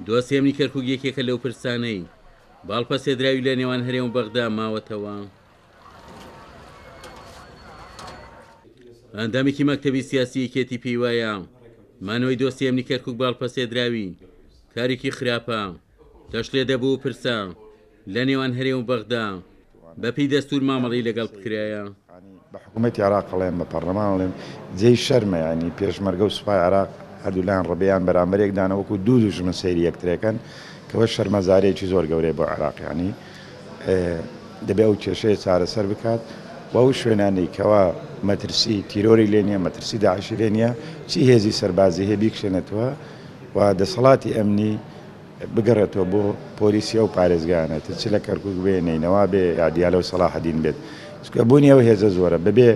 دۆسیەی ئەمنی کەرکوک یەکێکە لەو پرسانەی باڵ پەسێدراوی لە نێوان هەرێم و بەغدا ماوەتەوە. ئەندامێکی مەکتەبی سیاسی یەکێتی پێی وایە مانەوەی دۆسیەی ئەمنی کەرکوک باڵ پەسێدراوی کارێکی خراپە، دەشلێ دەبوو پرسە لە نێوان هەرێم و بەغدا بەپێی دەستوور مامەڵەی لەگەڵ بکرایە. بە حکومەتی عێراق ئەڵێم، بە پەڕلەمان ئەڵێم، جێی شەرمە یانی پێشمەرگە و سوپای عێراق هەردوولایان ڕەبێیان بەرامبەر یەک دانە وەکو دوو دوژمن سەیری یەکترەکەن کەوە شەرمەزاریەکی زۆر گەورەیە بۆ عێراق یانی دەبێ ئەو کێشەیە چارەسەر بکات و ئەو شوێنانەی کەوا مەترسی تیرۆری لێ نییە مەترسی داعشی لێ نییە چی هێزی سەربازی هەیە بیکشێنێتەوە و دەسەڵاتی ئەمنی بگەڕێتەوە بۆ پۆلیسی ئەو پارێزگایانە تر چ لە کەرکوک بێ نەینەوا بێ یا دیالە و سەڵاحەدین بێت چونکە بوونی ئەو هێزە زۆرە بەبێ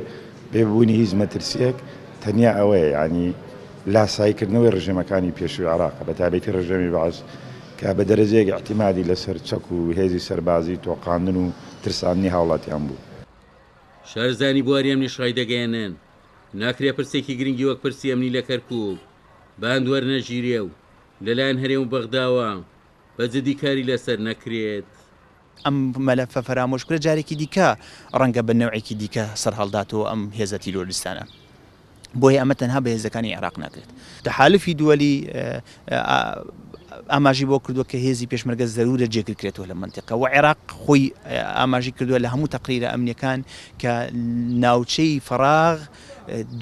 بێ بوونی هیچ مەترسیەک تەنیا ئەوەیە یانی لاساییکردنەوەی ڕژێمەکانی پێشووی عێراقە بە تایبەتی ڕژێمی بەعس کە بە دەرەجەیەک ئیعتیمادی لەسەر چەک و هێزی سەربازی تۆقاندن و ترساندنی هاوڵاتیان بوو. شارەزایانی بواری ئەمنیش ڕایدەگەیەنن، ناکرێ پرسێکی گرنگی وەک پرسی ئەمنی لە کەرکوک بە هەند وەرنەگیرێ و لەلایەن هەرێم و بەغداوە بە جدی کاری لەسەر نەکرێت. ئەم مەلەفە فەرامۆش بکرێت جارێکی دیکە ڕەنگە بە نەوعێکی دیکە سەرهەڵداتەوە ئەم هێزە تیرۆریستانە. بۆیە ئەمە تەنها بە هێزەکانی عێراق ناکرێت. تەحالفی دووەلی ئاماژەی بۆ کردووە کە هێزی پێشمەرگە زەرورە جێگر کرێتەوە لە مەنتیقە و عێراق خۆی ئاماژەی کردووە لە هەموو تەقریرە ئەمنیەکان کە ناوچەی فەراغ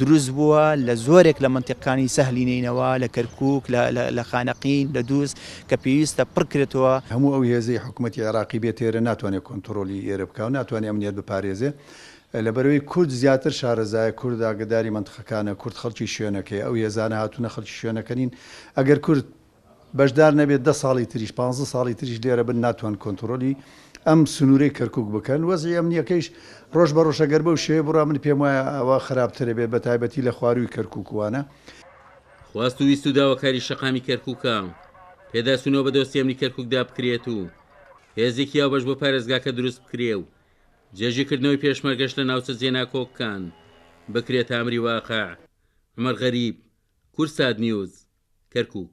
دروست بووە لە زۆرێک لە مەنتیقەکانی سەهلی نەینەوا لە کەرکوک لە خانەقین لە دووز کە پێویستە پڕ کرێتەوە. هەموو ئەو هێزەی حکومەتی عێراقی بێت ئێرە ناتوانێت کۆنتڕۆلی ئێرە بکا و ناتوانێت ئەمنیەت بپارێزێ لەبەرئەوەی کورد زیاتر شارەزایە، کورد ئاگەداری مەنتقەکانە، کورد خەڵکی شوێنەکەیە، ئەو هێزانە هاتوونە خەڵکی شوێنەکە نین، ئەگەر کورد بەشدار نەبێت دە ساڵی تریش پانزە ساڵی تریش لێرە بن ناتوان کۆنتڕۆلی ئەم سنوورەی کەرکوک بکەن، وەزعی ئەمنیەکەیش ڕۆژ بە ڕۆژ ئەگەر بەو شێوەیە بڕوا من پێم وایە ئەوە خراپترە بێت بەتایبەتی لە خوارووی کەرکوک وانە. خواست و ویست و داواکاری شەقامی کەرکوکە پێداچوونەوە بە دۆسیەی ئەمنی کەرکوکدا بکرێت و هێزێکی هاوبەش بۆ پارێزگاکە دروست بکرێ و جێگیرکردنەوەی پێشمەرگەش لە ناوچە جێناکۆککان بکرێتە ئەمری واقع. عومەر غەریب، کوردسات نیوز، کەرکوک.